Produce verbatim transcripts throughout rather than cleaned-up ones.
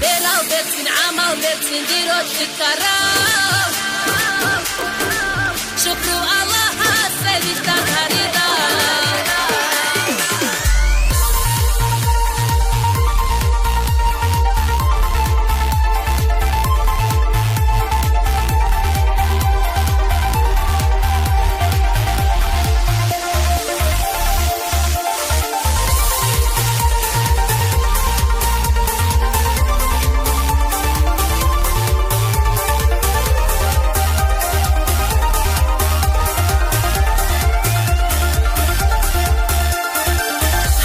Берал берцин, гӀамал берцин, дир ролъи ккарав. Шукру Аллагьасе, вихьан гьаридал.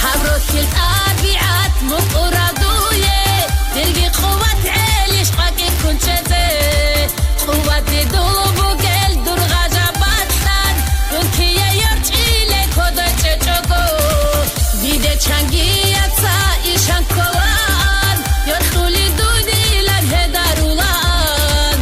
Гьаб рохьил тӀабигӀат мукӀурал дуе, дирги къуват гӀелищ къвакӀи ккун чӀезе. Къуват дидул бугел дур гъажаб батӀан, дун кие йорчӀилей кодой чӀечӀого. Диде чангияца ишан кколаан, йокьули дудилан гьедарулаан.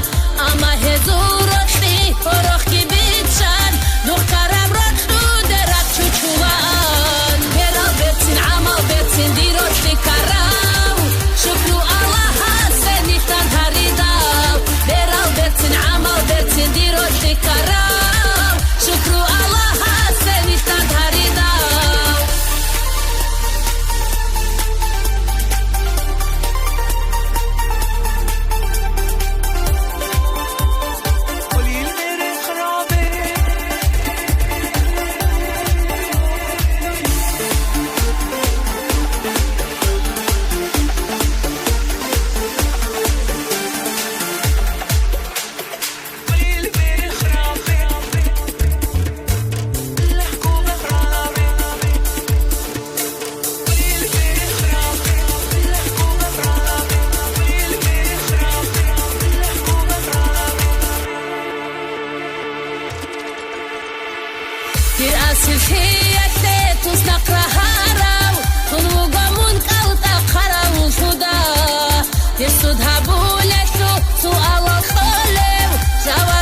Амма гьезул рокьи гьорохъги биччан, духъ караб рокьуде рахъ чучулаан. Берал берцин, гӀамал берцин, дир ролъи ккарав. Шукру Аллагьасе, вихьан гьаридал. Берал берцин, гӀамал берцин, дир ролъи ккарав. Шукру Аллагьасе, вихьан гьаридал. Дир асирлъиялъе туснахъ рагьарав, тун вуго мун кӀалтӀа хъаравуллъуда. Гьесуд гьабулелъул суалал кьолев, жаваб